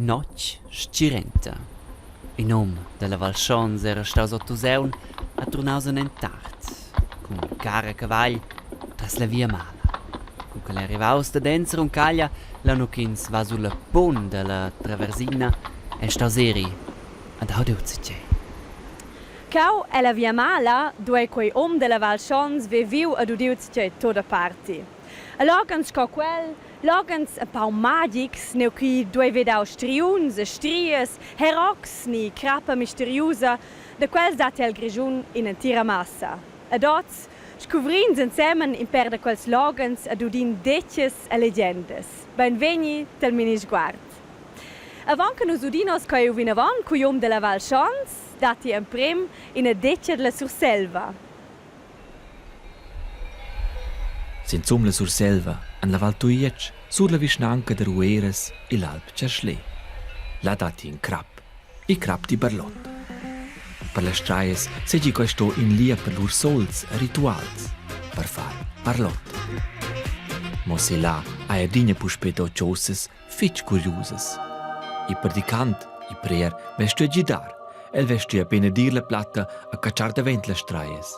Notg stgirenta. In um dalla Val Schons era staus a Tusaun e turnaus anen tard cun carr a cavagl tras la Via Mala. Cu ch'el ei arrivaus dadens Runcaglia, là nu ch'ins va sulla pun dalla traversina, ei staus eri ad ha zatgei. Cheu ella Via Mala duei quei um dalla Val Schons ver viu ed udiu zatgei tut aparti. E loghens sco quel, loghens empau magics, neu ch'i duei ver dau striuns e strias, herox ni crappa misteriusa, da quels dat el Grischun in'entira massa. Ed oz scuvrins ensemen in pèr da quels loghens ed udin detgas e legendas. Beinvegni tal Minisguard. Avant che nus udin oz quei vinavon cugl um dalla Val Schons, datti emprem ina detga dalla Surselva. Sensum la Surselva, en la Val Tujetsch, sur la vischnanca da Rueras e l'Alp Chaschlé. Là datti in crap, il crap di Barlot. Per las straias seigi quei sto in lia per lur sols e rituals, per far barlot. Mo se là hai adina puspei dau chaussas fetg curiusas. Il predicant, il prer, vess stuiu gidar. El vess stuiu benedir la platta e catschar davent las straias.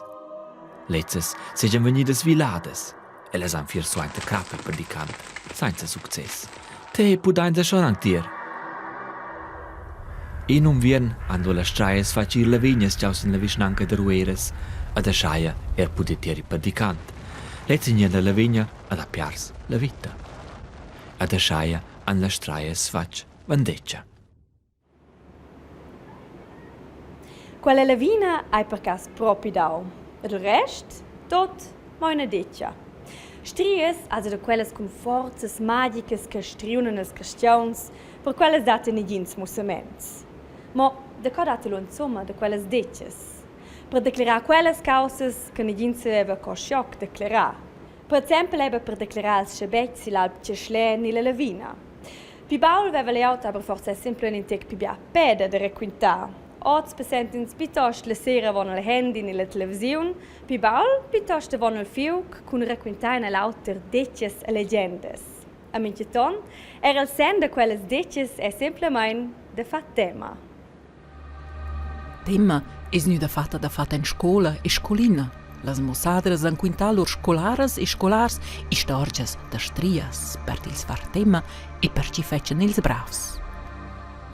Lezzas seigien vegnidas viladas. Ellas han fiers suenter crap il predicant, senza success. Te pudain schon anc dir. In unviern han lu las straias fatg ir lavignas giaus en la vischnanca da Rueras ed ascheia er pudiu tier il predicant. Lez gnir la lavigna ed ha piars la vita. Ed ascheia han las straias fatg vendetga. Quella lavina hai per cass propi dau. Ed il rest? Tot mo ina detga. Strias, also da quellas cun forzas magicas che striunan els cristians, per quellas datti negins mussaments. Mo daco datti lu insumma da quellas detgas? Per declerar quellas caussas che negin saveva co scioc declerar. Per exempel era per declerar ils schabetgs sill'alp Tschechlè ni la lavina. Pli baul veva glieud aber forsa semplamein in tec pli bia peda da raquintar. Oz passent'ins plitost la sera avon il handy ni la televisiun, pli baul plitost avon il fiug cun raquintar in a l'auter detgas e legendas. A mintgaton era il senn da quellas detgas è semplamein da far tema. Temma es gnüda fatta dafatta in scoula e scoulina. Las mussadras han quintà lur scolaras e scolars istorgias da strias per tils far temma e per chi fetschan ils bravs.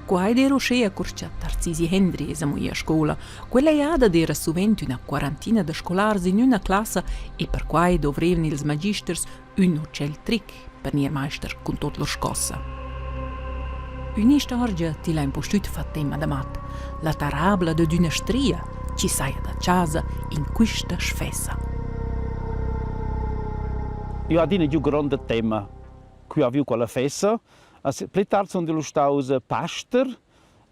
Quai d'eira uschea cur cha Tarzisi Hendry es amo i a scoula. Quella jada d'eira suvent üna quarantina da scolars in üna classa e perquai dovrevan ils magisters ün o tschel tric per gnir maister cun tuot lur scossa. Ün'istorgia tilla impustüt fat temma da mat, la tarabla dad üna stria chi saja da chasa in quista sfessa. Eu adina giu gronda tema cu ho viu quella fessa. Pli tard sun lu staus paster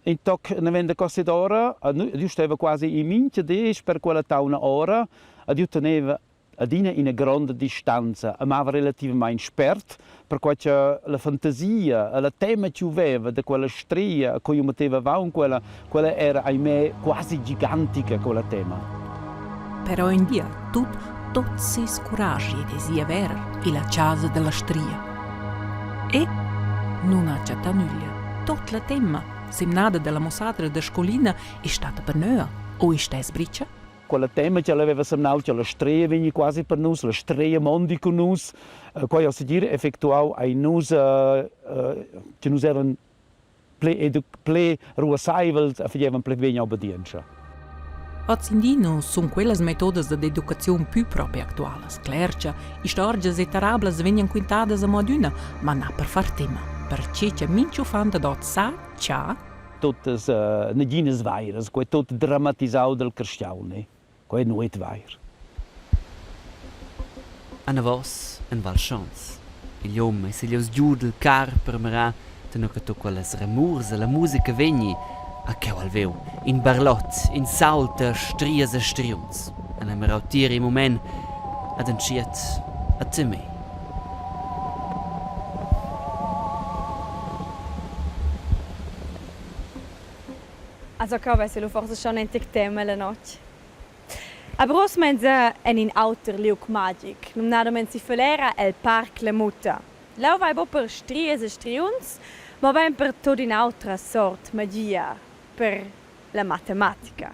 in toc naven da Cossidora. Ed steva quasi in mincha di per quella tauna ora ed io teneva adina ina gronda distanza e mava relativamain spert, perquai che la fantasia e la tema ch'jeu veva da quella stria, co jeu metteva avon quella, quella era ahimè quasi gigantica quella tema. Però in dia tut tot seis curaschi ed sia ver illa chasa della stria. E nun ha chattà nüglia. Tot la temma, semnada dalla mussadra da scolina, è stata per nöa o istess bricha? Quella tema che aveva semnau che la stria vegni quasi per nus, la stria mondi cun nus, quei ha segir effectuau ai nus che nus eran pli edu pli ruasseivels e fagevan pli bene obedientscha. Hozindi nu sun quellas metodas dad educaziun pü propi actualas. Cler cha istorgias e tarablas vegnan quintadas amo adüna, ma na per far tema, perche cha mincha uffant dad hoz sa cha Tuttas naginas vairas, quei tut dramatisau dal carstgaun, eh. Quei nu ei vair. Anavos en Val Schons. Igl um ei seglius giu dil carr per mirar tenor che tut quellas ramurs e la musica vegni a cheu al veu. In barlot, in sault da strias e striuns. El ha mirau tier in mument ed entschiet a temer. Also cheu vessi lu forsa schon in tec tema la notg. Aber uss meinsa en in auter liug magic, numnadamein si Falera el Parc La Mutta. Leu vai buc per strias e striuns, Mobein per tut in'autra sort magia, per la matematica.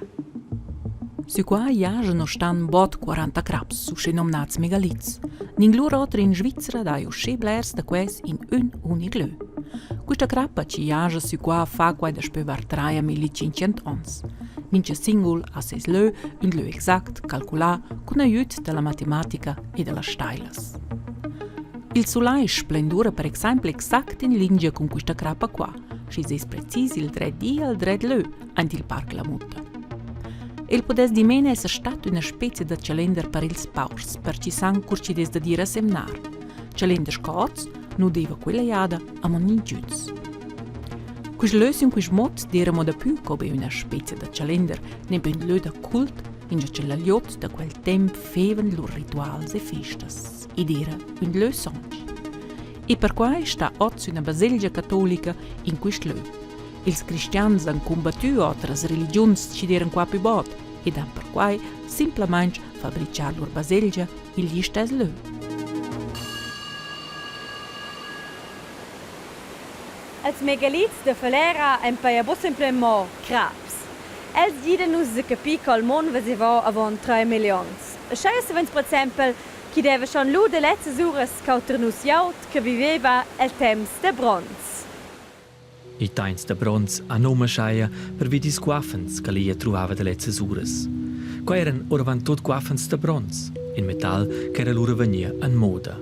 Sü qua jajan o stan bod 40 craps, uschè nomnats megalits. Ninglur oter in Svizra dai uschè blers da quels in ün unic lö. Quista crappa chi jaja sü qua fa quai daspö var 3500 ons. Mincha singul ha seis lö, ün lö exact, calculà cun agüd da la matematica e da las stailas. Il sulai splendura per exaimpel exact in lingia cun quista crappa qua, schi es precis il dret di al dret lö aint il Parc La Mutta. El pudess dimena esser stat üna spezia da chalender per ils paurs, per chi san cur chi'd es dad ir a semnar. Chalender sco hoz nu deva quella jada amo ningüns. Quist lö sün quist mod d'eira amo dapü co be üna spezia da chalender, nempe ün lö da cult, ingio cha la glieud da quel temp fevan lur rituals e festas. Id eira ün lö sonch. E perquai sta hoz üna baselgia catolica in quist lö. Ils cristians han cumbattü otras religiuns chi d'eiran qua pü bod ed han perquai simplamaing fabrichà lur baselgia i'l listess lö. Els megalits da Falera ein peia buc semplamein mo craps. Els gidan nus da capir co il mund veseva avon treis milliuns. Aschia savens per exempel ch'i deva schon lu da lezzas uras cauter nus glieud che viveva el temps da bronz. I tains da bronz ha num ascheia pervi dils guaffens che Lia truvava da lezzas uras. Quei eran oravant tut guaffens da bronz, in metal ch'era lura vegnir en moda.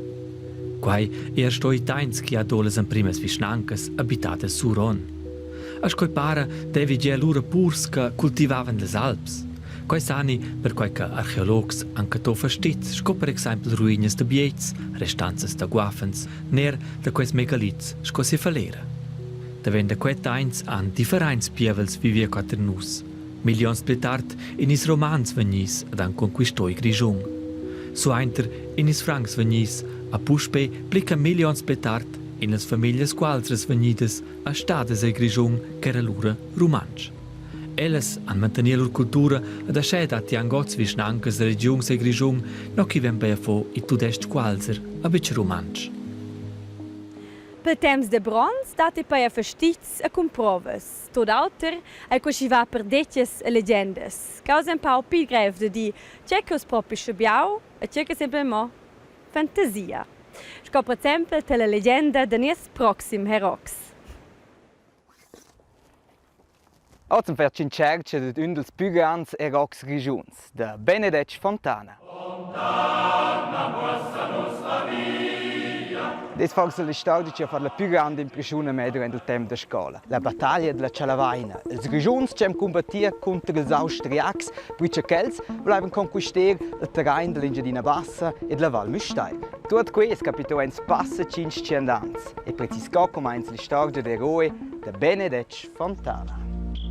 Quei ei er sto i tains che ha do las emprimas vischnancas habitadas sur onn. A sco para devi gia lura purs che cultivavan las alps. Quei sani perquai che archeologs han cattau fastizs sco per exempel ruinas da biets, restanzas da guaffens ner da quels megalits sco sefalera. Davent da quei temps han differents pievels vivia qua ter nus. Millions pli tard ein ils Romans vegnis ed han conquistau il Grischun. Suenter ein ils Francs vegnis a puspei pli che millions pli tard ein las famiglias gualsras vegnidas a stadas el Grischun ch'era lura rumantsch. Ellas han manteniu lur cultura ed aschia datti anc oz vischnancas da regiuns el Grischun, no chi vegn bei affo il tudestg gualser a betg rumantsch. Pel temps da bronz datti peia fastizs e cumprovas. Tot auter ei quei chi va per detgas e legendas. Causa empau pli grev da dir tgei che uss propi schabiau e tgei che semplamein mo fantasia. Sco per exempel tala legenda da nies proxim herox. Oz am fer tschintschercha dad ün dals pü grands eroxs grischuns, da Benedetg Fontana. Es forsa l'istorgia chi ha fat la pü granda impreschiun a me durant il temp da scoula. La battaglia da la Chalavaina. Ils Grischuns chi han cumbattia cunter ils Austriacs, perche ch'els volaivan conquister il terrain da l'Engiadina Bassa e da la Val Müstair. Tuot quai es capitò aint passa 500 ans e precis co cumainza l'istorgia d'eroe da Benedetg Fontana.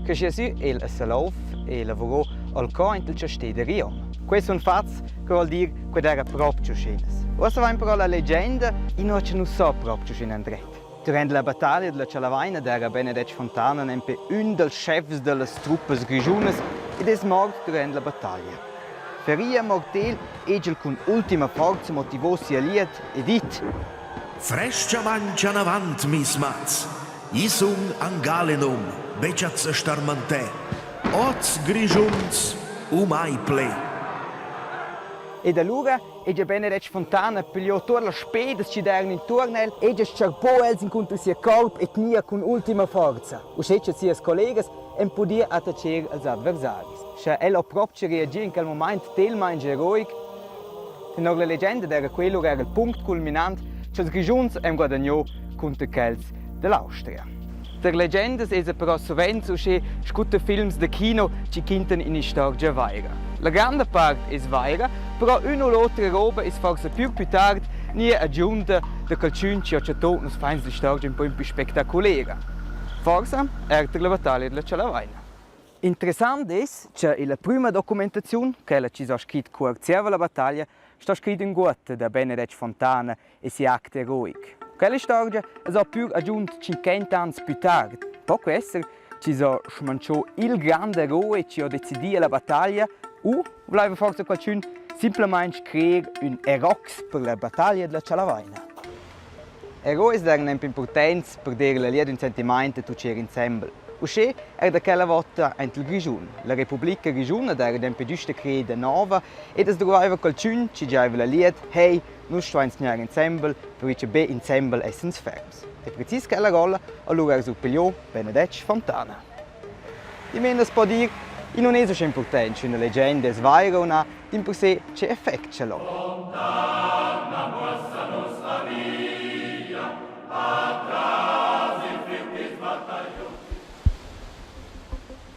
Que chi es ü el a Salouf e lavurò al co aint il chastè da Riom. Quei sun fats che vuol dir qued era propcha uschenas. Uossa vain però la legenda inua cha nu so propcha uschè inandret. Durant la battaglia della Chalavaina d'eira Benedetg Fontana nempe ün dals schefs da las truppas grischunas ed es mort durant la battaglia. Feria mortel egl cun ultima forza motivò sia liet e dit: Frescha mangian avant, mis mats! I sun angalenum, betg a starmantè. Oz Grischuns u mai ple. Ed alura è gia Benedetg Fontana pigliò tuot las spedas chi d'eiran intuorn el e gia s-charpò els incunter sia corp e tgnia cun ultima forza, uschè cha sias collegas han pudì attacher als adversaris. Scha el ho propcha reagi in quel mumaint telmaing eroic, tenor la legenda d'eira quel lura eir il punct culminant cha'ls Grischuns han guadagnò cunter quels da l'Austria. Per legendas esa però suvenz uschè scu tar films da kino chi quintan ün'istorgia vaira. La granda part es vaira, però ün o l'otra roba es forsa pür pü tard gnir agiunta da qualchün chi ho chattò nus fains l'istorgia ün po pü spectaculera. Forsa eir tar la battaglia da la Chalavaina. Interessant es cha illa prüma documentaziun, quella chi s'ho scrit cuort zieva la battaglia, sto scrit ünguotta da Benedetg Fontana e sia act eroic. Quella istorgia es ho pür agiunt 50 ans pü tard. Po que esser chi s'ho schmancho il grand eroe chi ho decidi la battaglia u volaiva forsa qualchün simplamaing creer ün erox per la battaglia della Chalavaina. Er oz eran nempe importants per dir la lia d'ün sentimaint da tucher insembel. Uschè er da quella vota aint il Grischun. La Republica Grischuna d'eira nempe güsta creeda nova ed as dovaiva qualchün chi giaiva la liet «Hey, nus stuains gnir insembel, perche be insembel essans ferms». E precis quella rolla ha lura er surpigliò Benedetg Fontana. Dimena as po dir, i nun es uschè important sch'üna legenda es vaira o na, dimpersè che effect ch'el ho. Fontana muossa nus la via, atras il fiuc ils battagliuns.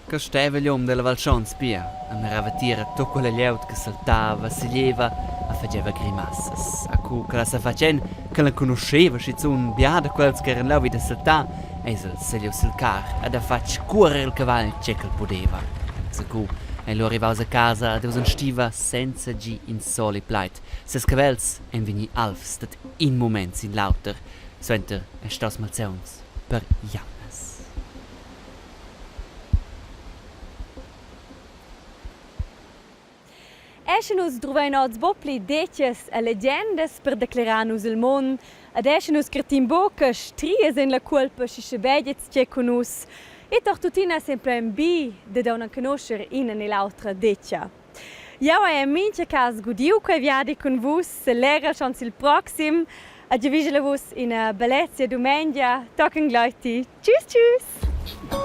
Che steva igl um dalla Val Schons pia e mirava tier a tut quella glieud che saltava, seglieva e fageva grimassas. A cu ch'el ha safatg en ch'el enconuscheva schizun bia da quels che eran leu vi da saltar, eis el seglius sil carr ed ha fatg cuorer il cavagl tgei ch'el pudeva. Zacu ei lu arrivaus a casa ed eus en stiva senza gi in soli plaid. Ses cavels ein vegni alvs dad in mument sin l'auter. Suenter ei staus malsauns per jamnas. E sche nus druvein oz buc pli detgas e legendas per declerar nus il mund, ed è sche nus cartin buca strias en la cuolpa schi schabegia tgei cun nus, e toch tuttina semplamein bi dad aunc enconoscher ina ni l'autra detga. Jeu hai en mintga cas gudiu quei viadi cun vus, selegrel schon sil proxim e giavischel a vus ina bellezia dumengia. Tochen gleiti. Tschüss, tschüss!